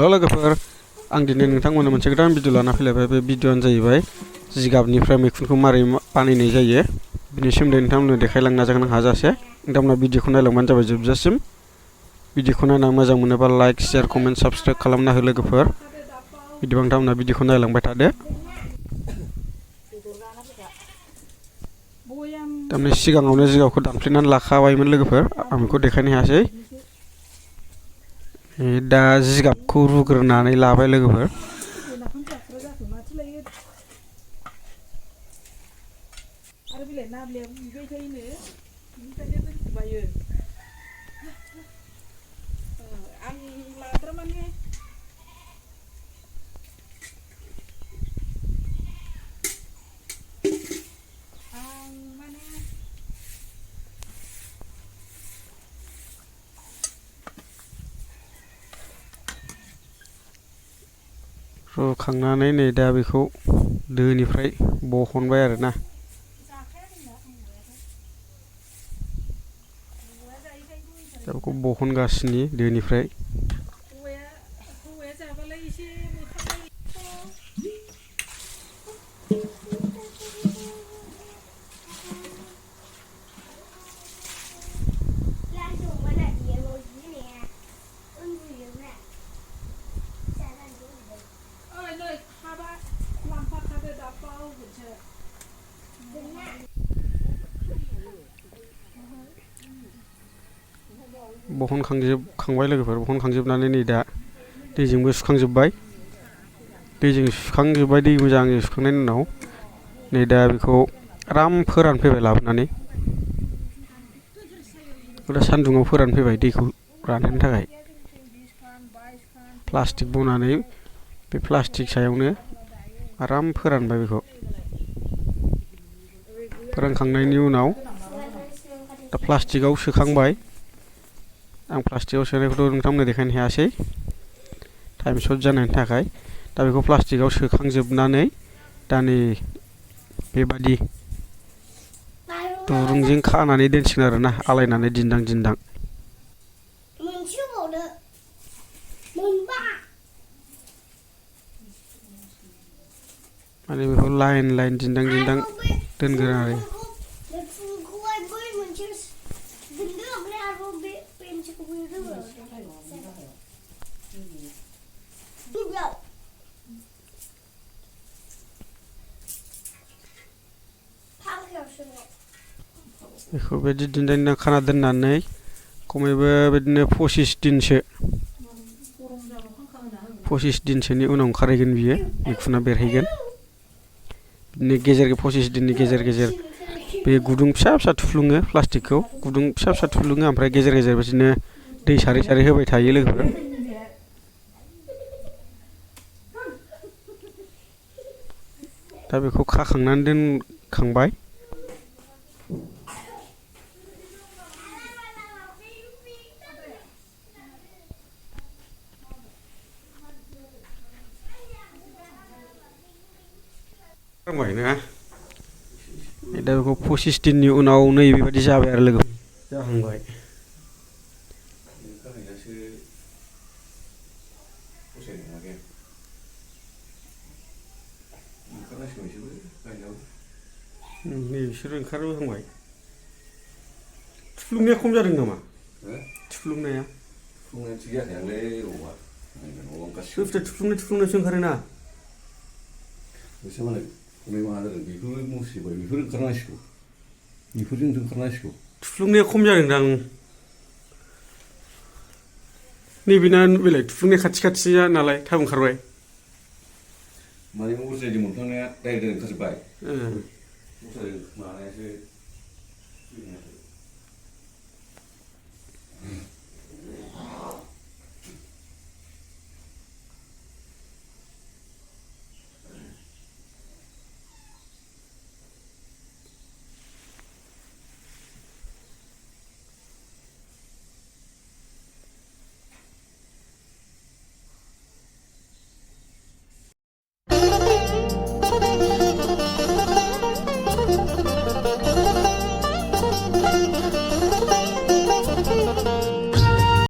हेल' लोगोफोर आं दिनै नोंथांमोननो मोनसे गोदान भिडिअ लाना फैलायबाय बे भिडिअआनो जाहैबाय जिगाबनिफ्राय मैखुनखौ मारै बानायनाय जायो बिनि सोमोन्दै नोंथांमोननो देखायलांनो नाजागोन हाजासे नोंथांमोना भिडिअखौ नायलांबानो जाबाय जोबजासिम भिडिअखौ नायना मोजां मोनोबा लाइक शेयार कमेन्ट साबस्क्राइब खालामना हो लोगोफोर बिदिबा नोंथांमोना भिडिअखौ नायलांबाय थादो थारमाने सिगाङावनो जिगाबखौ दानफ्लेनानै लाखाबायमोन लोगोफोर आं बेखौ देखायनो हायासै दा जिगाबखौ रुग्रोनानै लाबाय लोगोफोर रुखांनानै नै दा बेखौ दोनिफ्राय बहनबाय आरोना दा बेखौ बहनगासिनो दोनिफ्राय बहनखांबाय लोगोफोर बहनखांजोबनानै नै दा दैजोंबो सुखांजोबबाय दै मोजाङै सुखांनायनि उनाव नै दा बेखौ आराम फोरानफैबाय लाबोनानै दा सान्दुङाव फोरानफैबाय दैखौ रानहोनो थाखाय प्लास्टिक बनानै बे प्लास्टिक सायावनो आराम फोरानबाय बेखौ फोरानखांनायनि उनाव दा प्लास्टिकआव सोखांबाय आं प्लास्टिकआव सोनायखौथ' नोंथांमोननो देखायनो हायासै टाइम सर्ट जानायनि थाखाय दा बेखौ प्लास्टिकआव सोखांजोबनानै दा नै बेबादि दुरुंजों खानानै दोनसिगोन आरोना आलायनानै दिन्दां दिन्दां माने बेखौ लाइन लाइन दिन्दां दिन्दां दोनगोन आरो बेखौ बिदि दिन्दां दिन्दां खाना दोननानै खमैबो बिदिनो 25 दिनसोनि उनाव ओंखारहैगोन बियो मैखुना बेरहैगोन बिदिनो गेजेर 25 दिननि गेजेर गेजेर बे गुदुं फिसा फिसा थुफ्लुङो प्लास्टिकखौ गुदुं फिसा फिसा थुफ्लुङो ओमफ्राय गेजेर गेजेर बिदिनो दै सारै सारै होबाय थायो लोगोफोर दा बेखौ खाखांनानै दोनखांबाय ना दा बेखौ 25 दिननि उनाव नै बेबायदि जाबाय आरो लोगो जाहांबाय नै बिसोरो ओंखारबोहांबाय थुफ्लुंनाया खम जादों नामा थुफ्लुंनाया थिग जायाखैलै थुफ्लुंनायसो ओंखारोना थुफ्लुंनाया खम जादोंदां नैबेना बेलाय थुफ्लुंनाया खाथि खाथिया नालाय थाब ओंखारबाय माने बुरजायदि मोनखांनाया डाइरेक्ट ओंखारजोब्बाय मानायासो